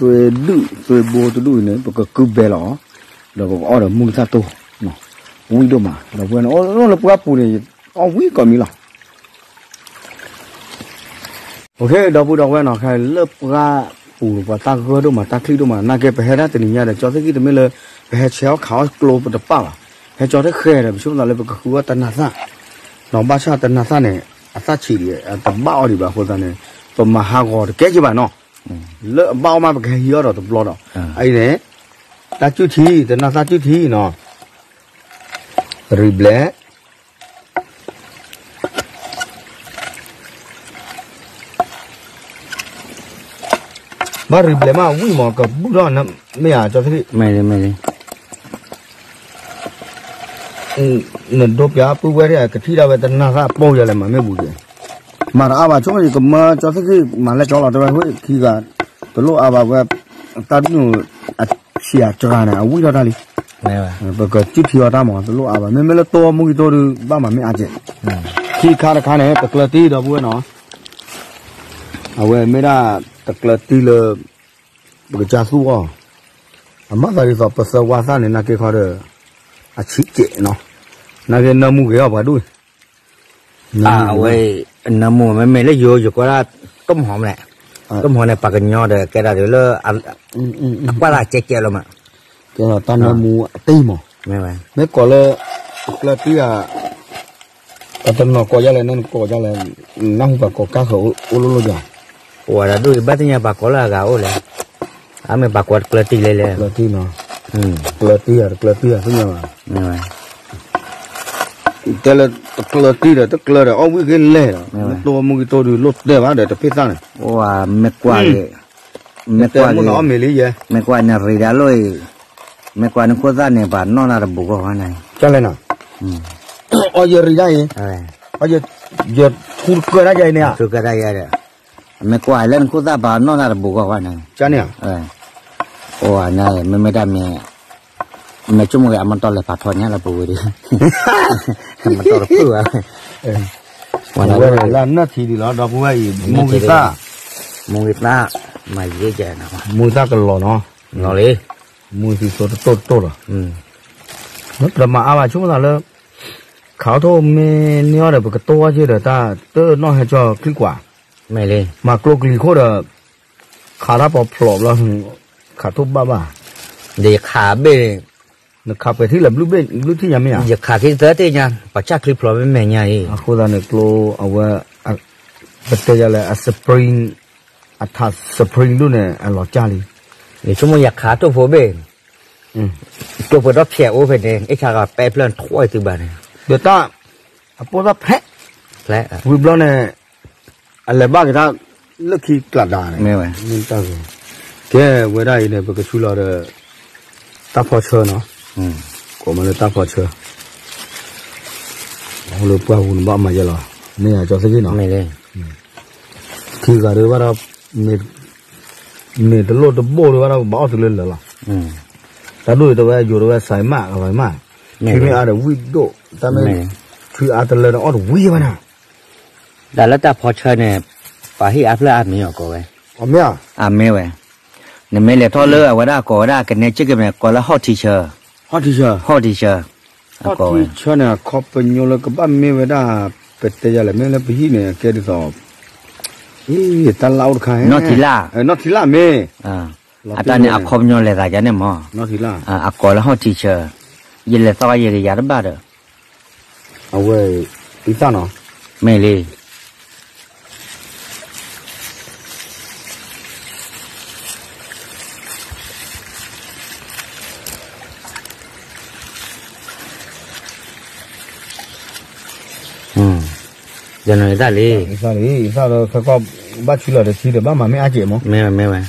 ဒုၣ် သွေးဘိတဒူၣ်အံၤန့ၣ် ပကကုဘဲလီၤအီၤ ဒီးပကအီၣ်ဒီးမုၢ်ကသၣ်တိၢ် ဝံၣ်ဒိၣ်မး ဒီပုၢ်ဝဲၢ်န့ၣ် အိၣ်လၢပှၢ်ပူၤန့ၣ် အီၣ်ဝံၣ်ကိးမံၤလီၤ ဒီပုၢ်ဒီဝဲၢ်နီၤ ခဲလၢပှၢ်ပူၤ ပှၤတၢ်ဂၢၢ်ဒိၣ်မး တၢ်ချံဒိၣ်မး နာ်က့ပဟဲဒၣ်တနံၤညါဒီး ကၠီသ့ၣ်ဃံၣ်တမ့ၢ်လၢ ပဟဲဆဲးအီၣ်ခးအီၣ်ကျိပတပၣ်ဘၣ် ဟဲကၠီတဃဲဒီး ပဆိကမိၣ်သးလၢပကဃုအီၣ်တနၤသၣ် နီၤ ဘၣ်ဆၣ်တနၤသၣ်န့ၣ် အသၣ်ဆံးဒံး တဘၣ်အီၤဒံးဘၣ်အဃိသတးန့ၣ် ပမၤဟးဂီၤတကဲက့ဘၣ်နီၤ လၢအဘၣ်အီၤမး ပကဟဲဟံးအီၣ်ဒီးတဘျီဒီး အအံၤန့ၣ် တၢ်စုၣ်ထံ တနၤသၣ်စုၣ်ထံနီၤ ရံဘျဲၣ် ဘၣ်ရံဘျဲၣ်မးဝံၣ်မး ကဘူၣ်ထီၣ် မ့ၢ်ဧါ ကၠီသ့ၣ် မ့ၢ်လံ မ့ၢ်လံ နဒိပျးပုၢ်ဝဲၢ်ဒၣ် ကထံၣ်ဒၣ်ဝဲတနၤသၣ်ပိၢ်ယၤလဲၣ် မၤမ့ၢ်ဘူးက့ၤ မၤတအါဘၣ်ဆိကမိၣ် ယကမၢကၠီသ့ၣ်ဃံၣ် မၤလဲၣ်ကၠီလီၤ တဝဲဝ့ၢ်ခံဂၤ တလိၣ်အါဘၣ်ဝဲ, တၢ်ဒုးအဆံးအစှၤန့ၣ် အဝံၣ်ထီၣ်တၢ်လံ, ပကစုၣ်ထံအီၤတၢ်မး တလိၣ်အါဘၣ် မ့မ့ၢ်လၢတိၢ်မူကံတိၢ်ဒုး ဘၣ်မၤမ့ၢ်အါကဲး, ခံခါတခါန့ၣ် တကျၢၤတံၢ်ဒီပုၢ်ဝဲၢ်နီၤ, အဝဲမ့ၢ်ဒၣ်တကျၢၤတံၢ်လၢ ပကစၢ်သူၣ်အီၤ, အမၤသးဒ်သိးပသၢဝါသၣ်န့ၣ် နာ်က့ခီဒီး အဆံးကဲးနီၤ, နာ်က့နၢမူဂ့ၤအီၤပှၤဒိၣ်, အဝဲ, နၢမူမ့မ့ၢ်လၢယိၤယကွၢ်ဒၣ်, တိၢ်မဟီမလဲၣ်, တိၢ်မဟီန့ၣ် ပှၤကညီဒီးကဲဒၣ်ဒ်လၢ, အကွၢ်သးကဲကဲလီၤမး, ကဲဒီးတၢ်နၢမူအတံၢ်မး, မ့ၢ်ကိးလၢ, ကျၢၤတံၢ်ဧါ ပတနီၤကိးယါလဲၣ် နကိးယါလဲၣ်, နၢ်ဟူပှၤကိးကါဃၢၤအိၣ်လိၣ်လိၣ်ယါ, ပဝဲဒၣ်ဒိၣ်အံၤ ဘၣ်သ့ၣ်ညါပှၤကိးလၢအဂၤအိၣ်လဲၣ်, အမ့ၢ်ပှၤကိးတကျၢၤတံၢ်လဲၣ်လဲၣ်, ကျၢၤတံၢ်နီၤ, ကျၢၤတံၢ်ဧါ တကျၢၤတံၢ်ဧါ သ့ၣ်ညါဘၣ်, တဲလၢတကျၢၤတံၢ်ဒီး တကျၢၤဒီး အီၣ်ဝံၣ်က့ၤလဲၣ်ဒီး မ့ၢ်တိၢ်မူကံတိၢ်ဒုးလိၣ်တဲဘၣ်ဒီး တဖ့ၣ်သၣ်န့ၣ်, မ့ၢ်ကွၢ်, မ့ၢ်ကွၢ်, မ့ၢ်ကွၢ်နရံးဒၣ်လိၣ်အံၤ, မ့ၢ်ကွၢ်နခိၣ်သၣ်န့ၣ် ပှၤနီၣ်နၤတဘူးကီၢ်ဝဲန့ၣ်, ကလဲၣ်နီၤ, အီယရံးဒၣ်အံၤ, ယထူတကၢၢ်ဒၣ်ယၤအံၤန့ၣ်, မ့ၢ်ကွၢ်လၢနခိၣ်သၣ်ပှၤနီၣ်နၤတဘူးကီၢ်ဝဲန့ၣ်, န့ၣ်, အိၣ်န့ၣ် မ့မ့ၢ်တၢ်မ့ၢ်, မ့ၢ်ဆိကမိၣ်က့ၤ အမတီၢ်လဲၤဖးထီညါလၢပူၤဝဲဒီး, မတီၢ်တဖုၣ်ဘၣ်, ဝဲလၢနၢၣ်ထံဒံးလီၤ ဒီပုၢ်ဝဲၢ်အံၤ မူဂံၢ်သၣ်, မူဂံၢ်သၣ်, မၤယံၤကဲ, မူဂံၢ်သၣ်ကလီၤနီၤ, လီၤလံ, မူဂံၢ်သၣ်တတိၢ်တတိၢ်လီၤ, မ့ၢ်ပတမၤအါဘၣ်ဆိကမိၣ်သးလၢ, ခးအိၣ်ထိၣ်မ့ၢ်န့ၢ်အီၤဒီး ပကတိၢ်ဝဲက့ၤဒီးတၢ်တနီၣ်ဟဲကၠီချံကွၢ်, မ့ၢ်လံ, မၤကျိကလံၤခိၣ်ဒီး, ခးတၢ်ပီၤဖျိးဘျီ, ခးထိၣ်ဘၣ်ဘၣ်, ဒီးယခးဘ့ၣ် နခးပှဲၤထံၣ်လၢဘျုးထံၣ်ညါမ့ၢ်ဧါ, ယခးခံသၢထံၣ်ညါ ပှၤဆၣ်ချံဖျိးမ့ၢ်မဲာ်ညါအံၤ, အဃိသတးန့ၣ်ကျိအဝဲ, ပတဲယၤလဲၣ် အ spring, အထး spring ဒိၣ်န့ၣ် အလီၤကၢ်လံ, ယဆိကမိၣ်ယခးထိၣ်ဖိဘ့ၣ်, ကျိပှဲၤဒီဖျဲးအိၣ်ဖဲန့ၣ် အ့ၣ်ဆၣ်ဂၤပဲဖျၢၣ်ထွဲသုဘၣ်န့ၣ်, ဒီးတၢ်, အပိၢ်သၣ်ဖဲ, ဝံၤဘျီန့ၣ် အလဲၤဘၣ်က့ၤတၢ်လၢခံကျးဒါန့ၣ်, ကဲဝဲဒၣ်အံၤန့ၣ် ပကဆူလီၤဒီး တၢ်ဖီဆၢနီၤ, ကိးမးလၢတၢ်ဖီဆၢ, အအိၣ်လၢပှၢ်ပူၤန့ၣ်ဘၣ်မၤယဲလီၤ, မ့ၢ်ယၤကၠီသ့ၣ်နီၤ, ခံဂၤဒုးဘၣ်ဒီး, မ့ၢ်တလိၣ်တဘိၣ်ဒုးဘၣ်ဒီး ဘၣ်အီၣ်သုလၢလၢာ်လီၤ, တၢ်ဒိၣ်အံၤတဝဲယိၤတဝဲစးမးကလီၤမး, ထွံမ့ၢ်အါဒီးဝံၣ်ဒိၣ်, တၢ်မ့ၢ်, ထွံအါတလၢန့ၣ်အီၣ်တဝံၣ်ဘၣ်နၤ တၢ်လၢတၢ်ဖီဆၢန့ၣ်, ပှၤဟ့ၣ်အါဖျၢၣ်အါမံၤအီၤကိးဝဲ, အမ့ၢ်ဧါ, အမ့ၢ်ဝဲ, နမ့ၢ်လဲၤထီၣ်လၢအဝဲဒၣ်ကိးဝဲဒၣ်ကနဲကၠ့ၣ်ကမဲာ် ကိးလၢ horticulture, horticulture, horticulture န့ၣ် အခီပညီလၢကဘၣ်မ့ၢ်ဝဲဒၣ်, ပတဲယၤလဲၣ် မ့ၢ်လၢပဟံၣ်န့ၣ် ကဲဒ်သိး, တၢ်လၢအိၣ်တခါ, နီၢ်ထံလၢ်, နီၢ်ထံလၢ်မ့ၢ်, အတၢ်န့ၣ်အခီပညီလဲၤသးယါန့ၣ်မး, နီၢ်ထံလၢ်, အကိးလၢ horticulture, ယလဲၤသီၣ်ယကယၤတဘၣ်ဒီး အဝဲ, အံသၣ်နီၤ, မ့ၢ်လံ, ယနၢ်အံသၣ်လံ, အံသၣ်လံ, အံသၣ်ဒီးခဲကီၢ်, ဘၣ်ဆူလီၤတထံဒီး ဘၣ်မၤမ့ၢ်အါကဲးမး, မ့ၢ်ဝဲ, မ့ၢ်ဝဲ,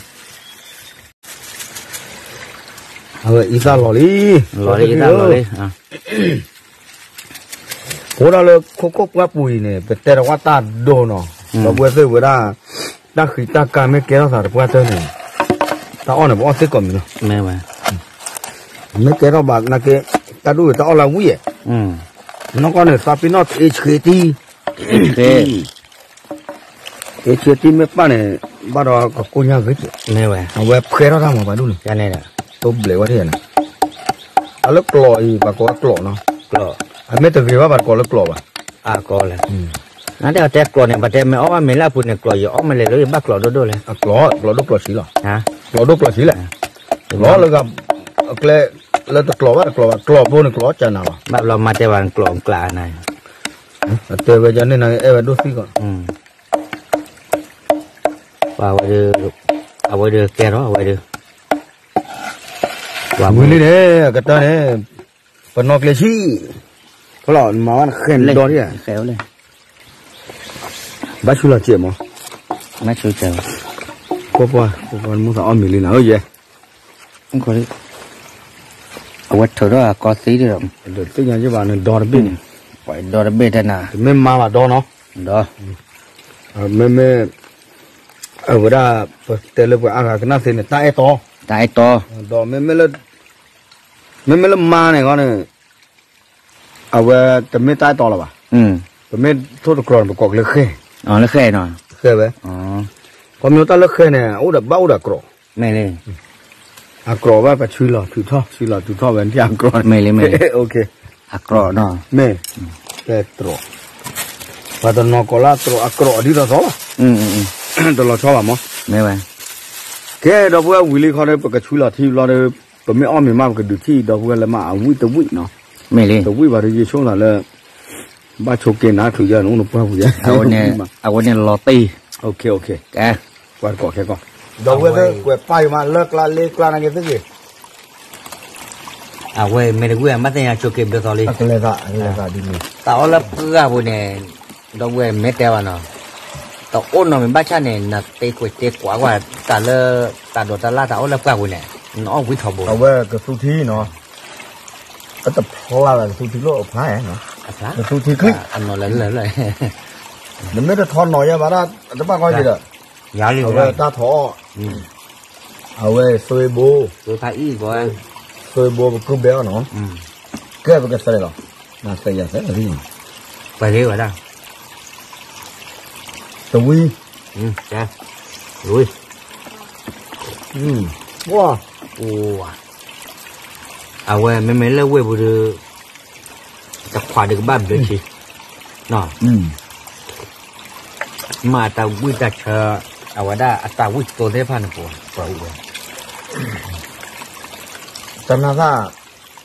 အဝဲအံသၣ်လီၤလံ, လီၤလံ, အံသၣ်လီၤလံ အိၣ်ဒၣ်လၢခိခိၣ်ပှၢ်ပူၤအံၤန့ၣ် ပတဲတဝၣ်တၢ်ဒိနီၤ, ဒီပုၢ်ဝဲၢ်သ့ၣ်ဝဲဒၣ်, တၢ်ဃံးတၢ်ကါမ့ၢ်ကဲထီၣ်သးတပှၢ်တၢၢ်န့ၣ်, တၢ်အီၣ်န့ၣ် ပအီၣ်သ့ၣ်ကိးမံၤလီၤ, မ့ၢ်ကဲထီၣ်ဘၣ်နာ်က့, တၢ်ဒိၣ်ဝဲတၢ်အီၣ်လၢဝံၣ်, နီၢ်ကီၢ်န့ၣ် သးပ့ၤနီၣ် HKT, HKT မ့ၢ်ပၢ်န့ၣ်, ဘၣ်ဒီးကကိၢ်ညါဂ့ၤက့ၤ, အဝဲဖှဲထီၣ်တၢ်မၤပှၤဒိၣ်န့ၣ်, တိဘျဲးဝဲထံၣ်န့ၣ်, အလၢကျိးအံၤ ပှၤကိးဝဲကျိးနီၤ, အမ့ၢ်တဂ့ၤဘၣ် ပှၤကိးလၢကျိးဘၣ်, အကိးလဲၣ်, နတဲတဲကျိးန့ၣ် ပတဲမ့ၢ်အီၣ်ဘၣ်မ့ၤလၢအပူၤန့ၣ် ကျိးယအီၣ်မ့ၤလဲၤလၢယဘၣ်ကျိးဒိၣ်ဒိၣ်လဲၣ်, ကျိးဒိၣ်ကျိးဆံးလီၤ, ကျိးဒိၣ်ကျိးဆံးလဲၣ်, ကျိးလၢဂၤ, အကျဲ, လၢတကျိးဘၣ်တကျိးဘၣ် ကျိးဘိန့ၣ်ကျိးအီၣ်ကနၤလီၤ, ဘၣ်ဘျီမၤတဲဘၣ်ကျိးကျးနၤ, အတဲဝဲယန့ၣ်နၤအဲၣ်ဝဲဒိၣ်သံၣ်ကီး, ပှၤဝဲဒၣ်, အဝဲဒၣ်ကဲထီၣ်အဝဲဒၣ်, ဝံၤလံန့ၣ် အကတၢၢ်န့ၣ်, ပနီၣ်ကျဲဆံ, ဖီလီၤမၤဝဲနဃဲနဒီဒ်, ဘၣ်ဆူလီၤစဲးမး, ကွၢ်ကွၢ်, ကွၢ်ကွၢ် မိၢ်သးအီၣ်မ့ၤလံနၤဧၢယဲ အဝဲထုးထီၣ်အကီသံဒီး, သ့ၣ်ညါယဘၣ်နဒီတဘ့ၣ်န့ၣ်, ပှၤဒီတဘ့ၣ်တဲနၤ, တမ့ၢ်မါဘၣ်ဒီနီၤ, ဒီ, မ့မ့ၢ်, အဝဲဒၣ် ပတဲလၢပှၤအါဂၤကနၣ်သ့န့ၣ် တၢ်အဲၣ်တီ, တၢ်အဲၣ်တီ, ဒီးမ့မ့ၢ်လၢ မ့မ့ၢ်လၢမါန့ၣ်ဂီၢ်န့ၣ် အဝဲတမ့ၢ်တၢ်အဲၣ်တီလီၤဘၣ်. ပမ့ၢ်ထိၣ်တကြီၤန့ၣ် ပကိးကလၢဃဲၢ်, ဃဲၢ်ဝဲ, ခီဖျိတၢ်လၢဃဲၢ်န့ၣ် အိၣ်ဒီးဘၣ်အိၣ်ဒီးအကြီး, အကြီးဘၣ်ပှၤဆူလီၤထုးထီၣ် ဆူလီၤထုးထီၣ်ဝဲဒၣ်အကြီး, အကြီး, မ့ၢ်, တဲတြီၤ, ပှၤတနီၤကိးလၢအကြီး အကြီးဒ်သိးသိးလီၤ, တလီၤဆီဘၣ်မး, ကဲ ဒီပုၢ်ဝဲၢ်ဝံၤလံခီဒီး ပကဆူလီၤထံဘျီဒီး ပမ့ၢ်အီၣ်မ့ၤမး ပကဒုးထံၣ် ဒီပုၢ်ဝဲၢ်လၢမး အဝံၣ်တဝံၣ်နီၤ, တဝံၣ်ဘၣ်ဒီး ယဆိကမိၣ်လၢ ဘၣ်ဆိးက့ၤနၤချုးယဲၢ်န့ၣ် အိၣ်နပှၢ်ပူၤယဲၢ်, အဝဲန့ၣ်လီၤတံၢ်, ပှၤတကိးခဲကီၢ်, ဒီပုၢ်ဝဲၢ်သ့ၣ် ကွဲးပာ်ယမး လၢကျါလ့ကျါနာ်က့သ့ၣ်ဂ့ၤ အဝဲမ့ၢ်တဝံၣ် အမ့ၢ်သ့ၣ်ညါဆိးက့ၤဘျုးသီလံ, တၢ်အီၣ်လၢပှၢ်ပူၤန့ၣ် ဒီပုၢ်ဝဲၢ်မ့ၢ်တဲဘၣ်နီၤ, တအိၣ်နီတမံၤဘၣ်ဆၣ်န့ၣ် နသ့ကွဲးတဲကွၢ်ကွၢ် တၢ်လၢ တၢ်ဒိးတၢ်လၢ်တၢ်အီၣ်လၢပှၢ်ပူၤန့ၣ် နအီၣ်ဝံထီဘိ, အဝဲကသူထံနီၤ, အတဖျါဘၣ်ကသူထံကျိၣ်အဖျါ, ကသူထံချံ, နမ့ၢ်တထီနီၤယဲဘၣ်ဒၣ် တဘၣ်ကီက့ၤဒီး, အဝဲတၢ်ထီအီၣ် အဝဲသွ့ဘိ, သွ့ဘိပကုၢ်ဘဲအီၤနီၤ, ကဲပကသဲလီၤ, နသဲယၤသဲလီၤ, ပှၤလ့ဝဲဒၣ်, တဝံၤ, ဝံၤ, အဝဲမ့မ့ၢ်လၢဝ့ၢ်ပူၤဒီး တခွးဒုးကဘၣ်ဘျုးဆံ, မ့ၢ်အတၢ်ဝံၣ်တၢ်ဆၢ, အဝဲဒၣ်အတၢ်ဝံၣ်တိသ့ၣ်တဖၣ်န့ၣ် ပှၤအိၣ်ဝဲ, တၢ်နၢ်သၣ်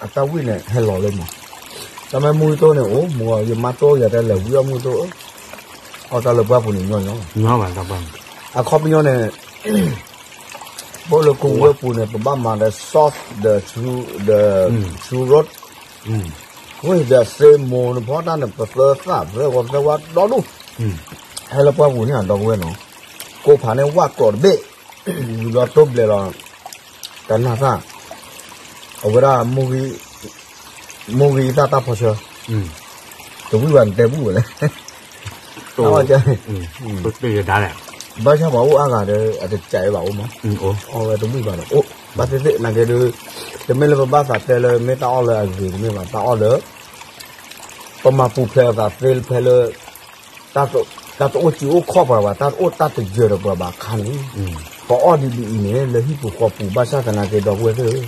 အတၢ်ဝံၣ်န့ၣ် ဟဲလီၤလၢမး, တၢ်မ့ၢ်မူကတိၢ်န့ၣ် အိၣ်မူယမါတိၢ်ယၤတဲလဲၤဝံၣ်အီၣ်မူကတိၢ်, အီၣ်တၢ်လၢပှၢ်ပူၤန့ၣ်ညီညီ, အခီပညီန့ၣ် ဘၣ်လၢကဝဲၢ်ပူၤန့ၣ် ပဘၣ်မၤဒီး sauce ဒီး ဒီး churros, ဝံၤဒီးစ့မိၢ်န့ၣ်ဖီတၢ်န့ၣ် ပသၢသၣ် ပသၢဂီၤသၢဝါဒီဒူၣ်, ဟဲလၢပှၢ်ပူၤန့ၣ် ဒီပုၢ်ဝဲၢ်နီၤ, ကိးဖးန့ၣ်ဝၣ်ကျိးတဘ့ၣ်, ယူၤဒီးတိၢ်ဘျဲးလီၤ, တၢ်နၢ်သၣ်, အဝဲဒၣ် မိၢ်ဂ့ၤအသၣ်တၢ်ဖီဆၢ, တဝံၣ်ဘၣ်နတဲဘူၣ်ဝဲလဲၣ်, တၢ်ဝဲကဲ, ဘၣ်ဆၣ်ပှၤအိၣ်အါဂၤဒီး အတကးဘၣ်အိၣ်မး, အီၣ်ဝဲတဝံၣ်ဘၣ်ဒီးအိၣ်, ဘၣ်သ့ၣ်သ့ၣ်နာ်က့ဒီး, တမ့ၢ်လၢပဘၣ်သးတဲလၢ မ့ၢ်တၢ်အီၣ်လၢအဂ့ၤတမ့ၢ်ဘၣ် တၢ်အီၣ်လၢ ပမၤပူၤဖျဲးအသးသ့ဖဲလၢ တၢ်တအိၣ်စ့အိၣ်ခီၣ်ပှၤဘၣ် တၢ်တအိၣ်တၢ်တယၢၤဒီးပှၤဘၣ်အခါန့ၣ်, ပအီၣ်ဒ်ဒ်အံၤန့ၣ် လၢဟံၣ်ပူၤဃီပူၤ ဘၣ်ဆၣ်သနာ်က့ဒီပုၢ်ဝဲၢ်သ့ၣ်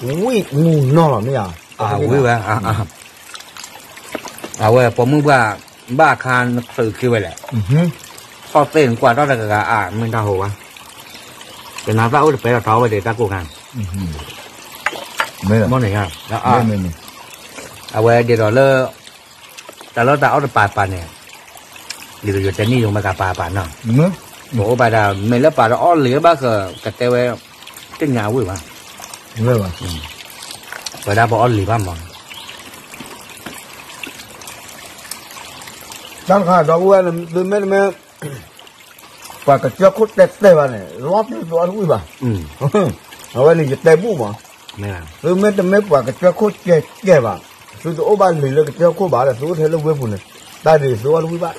ဧၢ, ဝံၣ်မူနီၢ်လီၤမ့ၢ်ဧါ, ဝံၣ်ဝဲ, အဝဲပိာ်မုၣ်ပှၢ်, ဘၣ်အခါနချုးခံဝဲလဲၣ်, ထီၣ်သ့ၣ်နကွၢ်ထီၣ်တဂၤဂၤအါ မ့ၢ်တၢ်ဟိဝဲ, တနၤသၣ်အိၣ်တပဲဒီးထီဝဲဒၣ်တၢ်ကိၢ်ခါ, မ့ၢ်န့ၣ်, အဝဲဒ်သိးလၢ တၢ်လၢတၢ်အီၣ်တပၤပၤန့ၣ်, ဒ်သိးယတဲနံၣ်ယိၤမ့ၢ်ကပၤပၤနီၤ, ပအိၣ်ဘၣ်ဒၣ် မ့ၢ်လၢပာ်ဒီးအီၣ်လံာ်ဘၣ်ဃး ကတဲဝဲ တညါဝံၣ်ဘၣ်, ဝဲဒၣ်ပအီၣ်လံာ်ဘၣ်မး, တၢ်တခါဒီပုၢ်ဝဲၢ် သုမ့တမ့ၢ် ပှၤကစၢၢ်ခိၣ်တဲတဲဘၣ်န့ၣ် လီၤတံၢ်သုအီၣ်တဝံၣ်ဘၣ်, အဝဲန့ၣ်ယတဲဘူၣ်မး, သုမ့တမ့ၢ်ပှၤကစၢၢ်ခိၣ်ကဲကဲဘၣ်, သုတအိၣ်ဘၣ်လံာ်လၢကစၢၢ်ခိၣ်ဘၣ်ဒီး သုအိၣ်ထဲလၢဝ့ၢ်ပူၤန့ၣ်, တၢ်ဒ်သုအီၣ်တဝံၣ်ဘၣ်,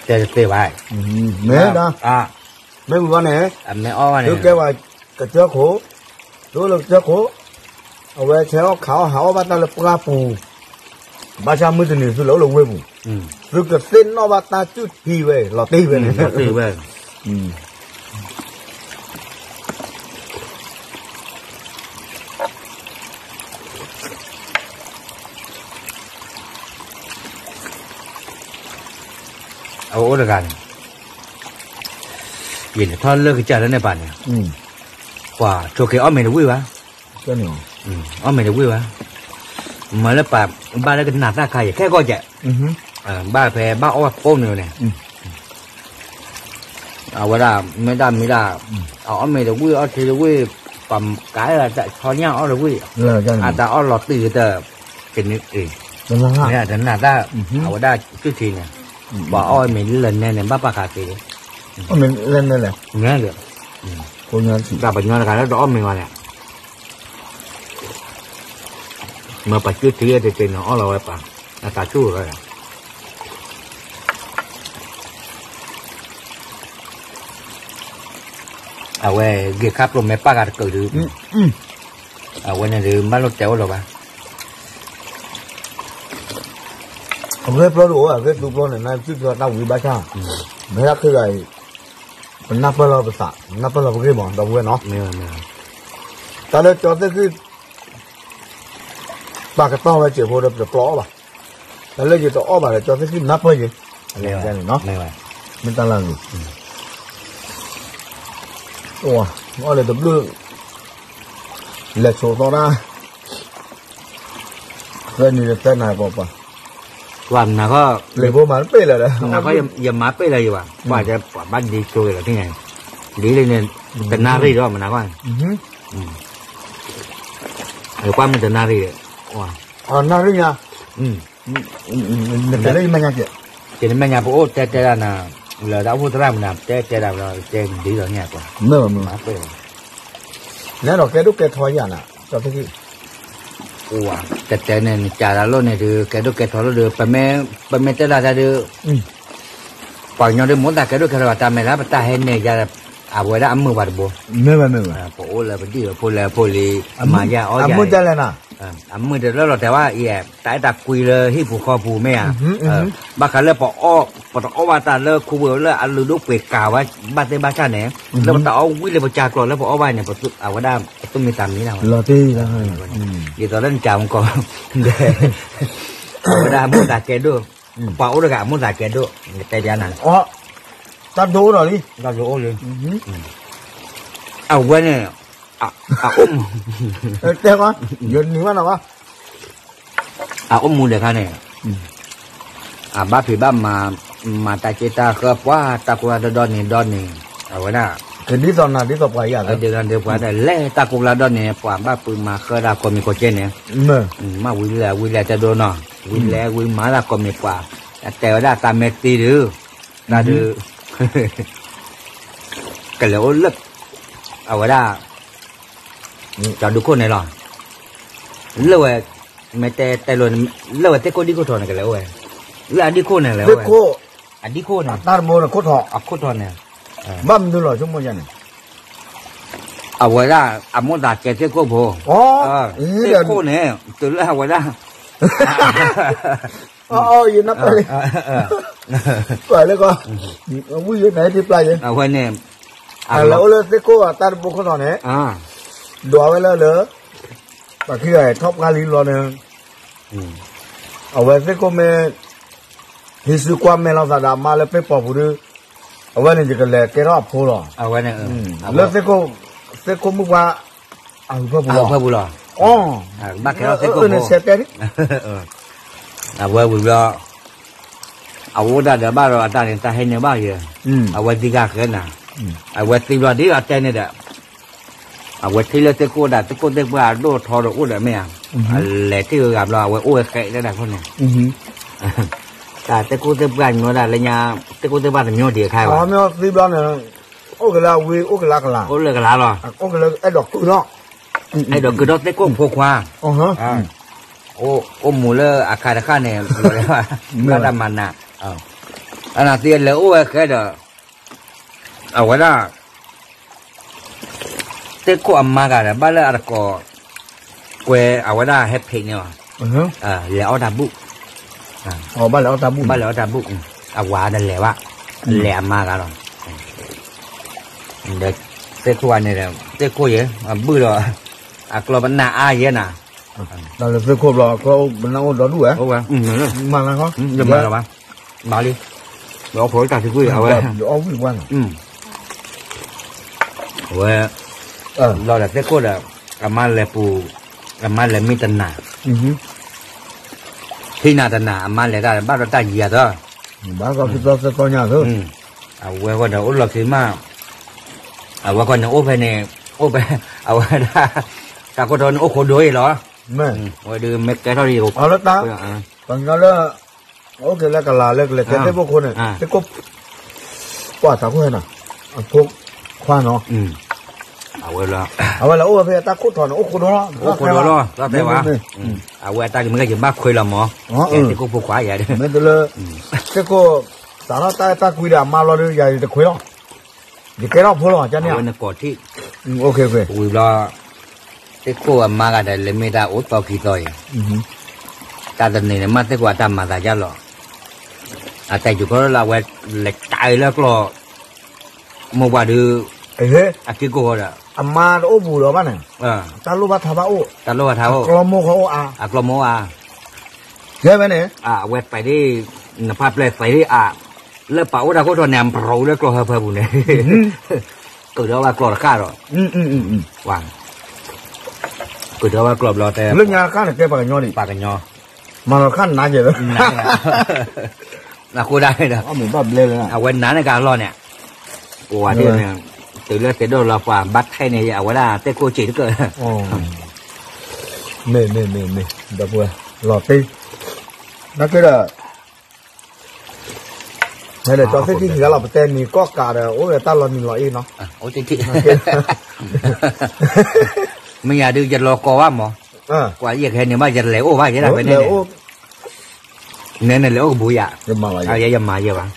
တဲတသ့ဘၣ်, မ့ၢ်ဒၣ်, မ့ၢ်ဝံၤဘၣ်န့ၣ်, သုကဲပှၤကစၢၢ်ခိၣ်, သုအိၣ်လၢကစၢၢ်ခိၣ်, အဝဲဆဲးအီၣ်ခးအီၣ်ဟးအီၣ်ဘၣ်တၢ်လၢပှၢ်ပူၤ, ဘၣ်ဆၣ်မုၢ်တနံၤသုလဲၤအိၣ်လၢဝ့ၢ်ပူၤ, သုကသ့ၣ်နီၣ်ဘၣ်တၢ်စုၣ်ထံဝဲ လီၤတံၢ်ဝဲန့ၣ်, အအိၣ်တဂၤန့ၣ်, ယထီၣ်လၢကစၢ်လၢန့ၣ်ပၤန့ၣ်, ပှၤဆိးက့ၤအီၣ်မ့ၤတဝံၣ်ဘၣ်, အီၣ်မ့ၤတဝံၣ်ဘၣ်, မ့ၢ်လၢပှၤ, ဘၣ်လၢကနၣ်သၣ်ခါယခဲကီၢ်ကဲး, ဘၣ်ဖဲဘၣ်အီၣ်ဝဲဖိန့ၣ်န့ၣ် အဝဲဒၣ် မ့ၢ်ဒၣ်မ့ၢ်ဒၣ်, အအီၣ်မ့ၤတဝံၣ်အီထံတဝံၣ်, ပှၤကးဒၣ်တဆီညၣ်အီၣ်တဝံၣ်, အတၢ်အီၣ်လီၤတံၢ်ကတၢၢ်, ကန့ၣ်အံၤ, မ့ၢ်ဒၣ်တနၢ်တၢ်, အဝဲဒၣ်စုၣ်ထံန့ၣ်, ပှၤအီၣ်မ့ၤလၢနဲန့ၣ် ဘၣ်ပာ်ဃာ်က့ၤ, မ့ၢ်ဒၣ်, တၢ်ပညီတဂၤလၢတအီၣ်မ့ၤဘၣ်န့ၣ်, မ့ၢ်ပှၤစုၣ်ထံတက့ၢ်န့ၣ် အီၣ်လီၤဝဲပှၤ, အတၢ်ဆူၣ်လီၤ, အဝဲဂ့ၤခါပျိမဲာ်ပၢ်ဂၤတကၢၢ်ဒုး, အဝဲန့ၣ်ဒုး ဘၣ်လိာ်တဲာ်အိၣ်လီၤဘၣ်. အဂ့ၢ်ပျီဒုးအိၣ် အဂ့ၢ်သူပျီန့ၣ် နသုပျီတၢ်ဝံၤဘၣ်ဆၣ်, မ့ၢ်ဒၣ်ခဲဂၤအံၤ ပနၢ်ပၢၢ်လီၤပသး ပနၢ်ပၢၢ်လီၤပဂ့ၢ်မး ဒီပုၢ်ဝဲၢ်နီၤ, တၢ်လၢကၠီသ့ၣ်ဃံၣ် ပာ်ကတီၢ်ဝဲစဲးဖိဒီးပတပျီအီၣ်ဘၣ်, တၢ်လၢယတအီၣ်ဘၣ်ဒီး ကၠီသ့ၣ်ဃံၣ်နၢ်ပၢၢ်ယၤ, န့ၣ်, မ့ၢ်တၢ်လၢအဂ့ၤ, အီၣ်လၢတဘျုး လဲၤဆိးသီတၢ် သၢနံၤတသၢနၤပှၤပှၤ, ပှၤနၤခီ, လံာ်ဖိမၤတပ့ၢ်လၢၤဒီး, နၤခီယမၤပ့ၢ်လၢၤယၤဘၣ်, ပှၤပှၤဘၣ်ဒ်ဆိက့ၤလီၤသ့ၣ်ညါ, ဒ်လဲၣ်န့ၣ်, တနၣ်ရံၣ်ဒီးမနၤခီ, ပှၤမ့ၢ်တနၣ်ရံၣ်, နၣ်ရံၣ်ညါ, နတဲလၢယမဲာ်ညါကဲ, ကဲနမဲာ်ညါပအိၣ်တဲတဲဒၣ်နၤ, လၢတၢ်အိၣ်ဖှိၣ်သရၣ်မနၤ တဲတဲဒၣ်ဘျီ တဲဒ်သိးန့ၣ်ကွၢ်, မ့ၢ်, နဲဒီးကဲဒိၣ်ကဲထီယၤနၤ, ကၠီသ့ၣ်ဃံၣ် အိၣ်ဝဲ, တဲတဲန့ၣ် နကးတၢ်လိၣ်န့ၣ်ဒုး ကဲဒိၣ်ကဲထီလိၣ်ဒုး ပမ့ၢ်တဲဒၣ်တၢ်ဒုး, ပှၤကညီဒုး မိၣ်သးကဲဒိၣ်ကဲထီ တၢ်မဲာ်လၢပတၢ်ဟဲနဲၣ်ယၤ, အဝဲဒၣ်အမုာ်ပှၤတဘိ, မ့ၢ်ဝဲမ့ၢ်ဝဲ, ပအိၣ်လၢပဒံၣ်ပဖိလၢဖိလံ, မၤယၤအီၣ်ယၤ, အမုာ်တလၢလီၤတဲာ်ဘၣ်အံၤ, တၢ်အဲၣ်တၢ်ကွံလၢဟံၣ်ပူၤဃီပူၤမ့ၢ်ဧါ, ဘၣ်ဃးလၢပအီၣ်, ပတအီၣ်ဘၣ်တၢ်လၢခူဝဲလၢအလုၢ်ဒိၣ်ပှ့ၤကၤဝဲ, ဘၣ်သ့ၣ်ဘၣ်ဆၣ်န့ၣ်, လၢပတၢ်အီၣ်ဝံၤလၢပကၤကျိၤလၢပအီၣ်ဘၣ်န့ၣ်, အဝဲဒၣ်ပသူၣ်မံသးမံလီၤ, ဒ်သိးလၢနကးမူကီၢ်, အဝဲဒၣ်အမိၣ်သးကဲဒိၣ်, ပှၤအိၣ်တဂၤအမိၣ်သးကဲဒိၣ်, တဲပျါနၤ, တၢ်ဒိၣ်အိၣ်ဒီးလံ, တၢ်ဒိၣ်အိၣ်လံ, အဝဲန့ၣ်, အအိၣ်မူ, တဲ, ယနံၤဘၣ်နီၤဘၣ် အအိၣ်မူဒဲးခါန့ၣ်, အဘၣ်ဖံးဘၣ်မၤ, မၤတၢ်က့တၢ်ဃၢပှၤ တၢ်ကိၢ်တၢ်ဒီဒီန့ၣ်ဒီန့ၣ်, အဝဲဒၣ်, ဒ်သိးနၤဒ်သိးပှၤယၤလၢ, ဒ်သိးပှၤလဲၤတၢ်ကိၢ်တၢ်ဒီန့ၣ် ပှၤဘၣ်ပုၢ်မၤဃၢတၢ်ကိးမံၤကိးကဲန့ၣ်, မ့ၢ်ဝံၤလဲၤဝံၤလဲၤတဲဒိနီၤ, ဝံၤလဲၤဝံၤမၤတၢ်ကိးမံၤပှၤ, အတဲဝဲဒၣ်တၢ်မဲာ်တံၤဒုး, တၢ်ဒုး, ကလဲၤအိၣ်လၢ, အဝဲဒၣ် ကၠီဒုခိၣ်န့ၣ်လီၤ, လၢဝဲ, မ့ၢ်တဲတဲလိၤ, လၢဝဲသ့ၣ်ခိၣ်ဒံခိၣ်ထီန့ၣ် ကလဲၤအိၣ်ဝဲ, လၢအဒံခိၣ်န့ၣ်လဲၤအိၣ်ဝဲ, အဒံခိၣ်န့ၣ်, တၢ်တဘိန့ၣ်ခိၣ်ထီ, အခိၣ်ထီန့ၣ်, ဘၣ်မနုၤလီၤဆိကမိၣ်ယၤန့ၣ်, အဝဲဒၣ်အမိၣ်သးကဲသ့ၣ်ခိၣ်ဖိ, သ့ၣ်ခိၣ်န့ၣ် တုၤလၢအဝဲဒၣ် ယနၢ်ပၢၢ်လံ, ကွၢ်လၢကီ, ဝံယိနဟဲထံပျၢ်ယဲ, အဝဲန့ၣ်, အလဲၤအိၣ်လၢသ့ၣ်ခိၣ်အတၢ်တဘိခိၣ်ထီန့ၣ်, ဒွးဝဲလၢလၢ, ပှၤခံဂၤအံၤထီၣ်ပှၢ်လံဘျီန့ၣ်, အဝဲသ့ၣ်ခိၣ်မ့ၢ်, ဟံးစုကွၢ်မဲာ်လိာ်သးဒီးအမါလၢပ့ၢ်ပိာ်ပူၤဒီး, အဝဲန့ၣ်ယကလဲၤကဲထီၣ်အဖိလီၤ, လၢသ့ၣ်ခိၣ်, သ့ၣ်ခိၣ်မုၣ်ပှၢ်, အဖၢပူၤလီၤ, ဘၣ်ကဲထီၣ်သ့ၣ်ခိၣ်ဖိ, အဝဲဝံၤဘျီ, အဝဲဒၣ်ဒီးဘၣ်ဒီးအတၢ်န့ၣ် တၢ်ဟဲန့ၢ်ဘၣ်ယဲ, အဝဲသံဂၤဃဲနၤ, အဝဲသံဘျီဒ်အတဲန့ၣ်ဒီး, အဝဲထံၣ်လၢသ့ၣ်ခိၣ်ဒၣ် သ့ၣ်ခိၣ်သ့ၣ်ပှၢ်အဒိၣ်ထီဒီးအိၣ်ဒီးမ့ၢ်ဧါ, အလဲၤထံၣ်ဂၤဘျီ အဝဲအိၣ်ဝဲဃဲလၢဒၣ်ခိၣ်န့ၣ်, တၢ်သ့ၣ်ခိၣ်သ့ၣ်ပှၢ်ညီဒၣ်လၢညါ, သ့ၣ်ခိၣ်သ့ၣ်ပှၢ်တမျိုးတခါဘၣ်, သံဘျီန့ၣ်, အိၣ်ကလၢအဝံ အိၣ်ကလၢကလၤ, အိၣ်လၢကလၤလီၤ, အိၣ်ကလၢအဲၣ်ဒိးကုၢ်ထီၣ်, အဲၣ်ဒိးကုၢ်ထီၣ်သ့ၣ်ခိၣ်ဖိခွါ, အိၣ်မူလၢအခါတခါန့ၣ်, ဘၣ်တၢ်မၤနး, အနသံလဲၤအိၣ်ဝဲဃဲဒီး, အဝဲဒၣ် သ့ၣ်ခိၣ်အမါဂၤဒီး ဘၣ်လၢအတကိး, ကွဲးအဝဲဒၣ်ဟဲဖံးန့ၣ်လီၤ, လဲၤအီၣ်တၢ်ဘူၣ်, ဘၣ်လဲၤအီၣ်တၢ်ဘူၣ်, အဝၤတလဲၤဘၣ်, လဲၤအမါဂၤလီၤ, ဒီးသ့ၣ်ခိၣ်န့ၣ်ဒီး သ့ၣ်ခိၣ်ယဲ, အဘုၣ်ဒီး, အကျီပနၢ်အါယဲနၤ, တၢ်လၢသ့ၣ်ခိၣ်ဘျီ အကျီပနၢ်အိၣ်ဒီဒူၣ်ဝဲ, မၤလၢ, ယမၤလၢၤဘၣ်, ဘၣ်လံ, ဒီးအီၣ်ဖိတၢ်သံကွံာ်အဝဲ, အီၣ်ဝံၣ်ဝဲနီၤ အဝဲ, ဘျီဒီးသ့ၣ်ခိၣ်ဒီး, အမါလဲၤပူၤ, အမါလဲၤမံတနၤ, ဟံးနၤတနၤ အမါလဲၤတၢ်ဘၣ်ဒီးတၢ်ယံၤအသီ, ဘၣ်သီသီသီညါသီ, အဝဲဃီဒီးအိၣ်လီၤခံမး, အဝဲဃီန့ၣ်အိၣ်ဖဲန့ၣ်, အိၣ်ဖဲ, အဝဲဒၣ်, တၢ်ခိၣ်ထီန့ၣ်အိၣ်ခိးဒိၣ်အံၤလီၤ, ဝဲဒုးမ့ၢ်ကဲထီၣ်ဒီး, အလၢတၢ်, ပှၤကညီလၢ အိၣ်က့ၤလၢကလၤလၢကလဲၤတဲသ့ၣ်ခိၣ်ဖိန့ၣ် သ့ၣ်ခိၣ်, ပှၤသးခိၣ်ဟဲနီၤ, အဖိခွါနီၤ, အဝဲလၢ, အဝဲလၢအိၣ်ဝဲဖဲအတၢ်ခိၣ်ထီန့ၣ် အိၣ်ခိးဒိၣ်လီၤ, အိၣ်ခိးဒိၣ်လီၤ, သီသဲဝဲ, အဝဲအတၢ်ကမ့ၢ်ကဲယဘၣ်ခွဲးလီၤမး, သ့ၣ်ခိၣ်ဖိခွါယၤဒီး, မ့ၢ်တလၢ, သ့ၣ်ခိၣ်, စးထီၣ်တၢ်အဲၣ်တၢ်ကွံဒီးအမါလီၤဒီး ယၤယတခွဲးလီၤ, ယကဲထီၣ်ဖိလီၤ ကန့ၣ် အဝဲနကိးထံၣ် ဝံၤဘျီ သ့ၣ်ခိၣ်အမါဂၤဒီး လဲၤမ့ၢ်တၢ်အိၣ်သီခံသီအံၤ တၢ်တနံၤန့ၣ် မ့ၢ်သ့ၣ်ခိၣ်အတၢ်မၤသးယါလီၤ အတၢ်ယူၤခီလၢအဝဲ လဲၤတၢ်အံၤလၢကျီၢ် မိၢ်ပှၢ်ဒုး အက့ကိၢ်ဃီဒီး အမါတအိၣ်ပူၤလီၤဘၣ်န့ၣ် တၢ်လိၣ်ဘၣ်ထါဘၣ်အိၣ် တၢ်လိၣ်ဘၣ်ထါအိၣ် အကျီၢ်မိၢ်ဃီအိၣ်အါ အကျီၢ်မိၢ်အိၣ်အါ ယဲဝဲန့ၣ် အဝဲပာ်ဒ် နဖးပျဲၢ်သးဒ်အါ လၢပာ်အိၣ်တၢ်ခိၣ်ထီၣ်န့ၣ် အပရီလၢကျီၢ်ဟၢဖၢပူၤန့ၣ် ကုၢ်ဒီးဘၣ်ကျီၢ်တဃၣ်ဒီး ကုၢ်ဒီးဘၣ်ကျီၢ်ဘျီတဲ လၢညါတဃၣ်န့ၣ် ကဲပှၤကညီဒံး ပှၤကညီ မၤလီၤတဃၣ်နါယဲၢ်လၢ အဃိဒၣ်ဒီး အဝဲနါန့ၣ်ကလီၢ်န့ၣ် ပဝဲသ့ၣ်န့ၣ် တုၤလၢသ့ၣ်ဒိၣ်လီၤပှၤဘၣ်ထဲန့ၣ် အဝဲဒၣ်သ့ၣ်ခိၣ်စံးတကၢၢ် မ့ၢ် မ့ၢ် မ့ၢ် မ့ၢ် ဒီပုၢ်ဝဲၢ် လီၤတံၢ် နာ်က့ဒီး ဟဲဒီးကၠီသ့ၣ်ခံခံဂၤလီၤ ပတဲနံၤကီၢ်ကးဒီး အိၣ်ဒီးတၢ်လီၤနံၤလီၤအ့ၣ်နီၤ မ့ၢ်ယၤဒုးယလီၤကီဘၣ်မး ကွၢ်ယဲၢ်ကဟဲန့ၣ်ဘၣ် ယလဲၤအိၣ်ဘၣ်ယဲဒၣ်ဖဲန့ၣ်န့ၣ် နဲန့ၣ်လဲၤအိၣ်ကဘူးယၤ ယမၤယဲဘၣ်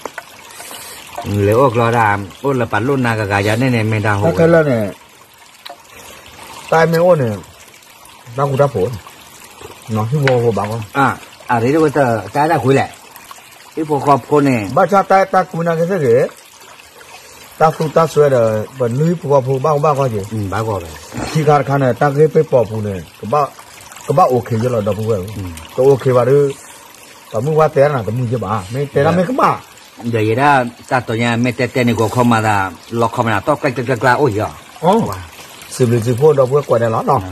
လဲၤအိၣ်ကျီဒၣ် အိၣ်လၢပာ်လိၣ်နၤဂၤဂၤယၤန့ၣ်န့ၣ် မ့ၢ်တၢ်ဟိဝဲ တၢ်မ့ၢ်အိၣ်န့ၣ် တၢ်ဃူတၢ်ဖိး ဟံၣ်ဖိဃီဖိဘၣ်ကီ အရ့ဒိၣ်ဝဲတၢ်တၢ်တၢ်ကွံလဲၣ် ဟံၣ်ဖိဃီဖိန့ၣ် ဘၣ်ဆၣ်တၢ်တၢ်ကွံနာ်က့သ့ၣ်ဂ့ၤ တၢ်သူတၢ်စွဲဒီး ပနွံဟံၣ်ဖိဃီဖိဘၣ်ကီဘၣ်ကီက့ၤ ခံခါတခါန့ၣ် တၢ်ဂ့ၢ်ပ့ၢ်ပိာ်ပူၤန့ၣ် ကဘၣ်အိၣ်ခ့ယဲလီၤဒီပုၢ်ဝဲၢ်ဧၢ တအိၣ်ခ့ဘၣ်ဒီး ပှၤမုၢ်ဝါတဲနၤတမုာ်ယဲဘၣ် မ့ၢ်တဲဒၣ်မ့ၢ်ကမၣ် ဒီးယဲဒၣ်တၢ်တီညါ မ့ၢ်တဲတဲန့ၣ် ကီခီမၤသး လီခီမၤသး တီၢ်ကျဲကျဲကျဲကျဲအိၣ်ယီၤ စံးဘျုးစံးဖှိၣ်ဒီပုၢ်ဝဲၢ်ကိးဂၤဒဲးလီၤနီၤ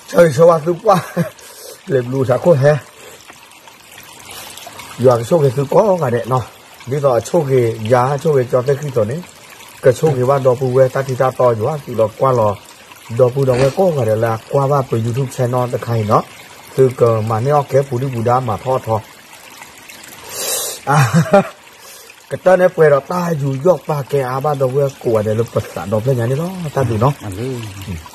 ဆၢဂ့ၤဆၢဝါသုပှၢ် လၢဘျုးထးခိၣ်ဟဲ ယွၤကဆိၣ်ဂ့ၤသုကိးဂၤဒဲးနီၤ ဒ်သိးအဆိၣ်ဂ့ၤယၤ ဆိၣ်ဂ့ၤကၠီသ့ၣ်ခံသိးန့ၣ် ကဆိၣ်ဂ့ၤဘၣ်ဒီပုၢ်ဝဲၢ်တၢ်ထံတၢ်တီယွၤ သုးလီၤကွၢ်လီၤ ဒီပုၢ်ဒီဝဲၢ်ကိးဂၤဒဲးလၢအကွၢ်ဘၣ်ပ YouTube channel တခါအံၤနီၤ သုကမၤန့ၢ်အီၣ်ကဲပူၤဒုၣ်ပူၤဒါမၤထီၣ်အထီ ကတၢၢ်န့ၣ်ပှဲၤဒီးတၢ်ယူးယီၣ်ပာ်ကဲအါဘၣ်ဒီပုၢ်ဝဲၢ်ကိးဂၤဒဲးလၢပသးဒီဖျၢၣ်ညါန့ၣ်လီၤ တၢ်ဘျုးနီၤ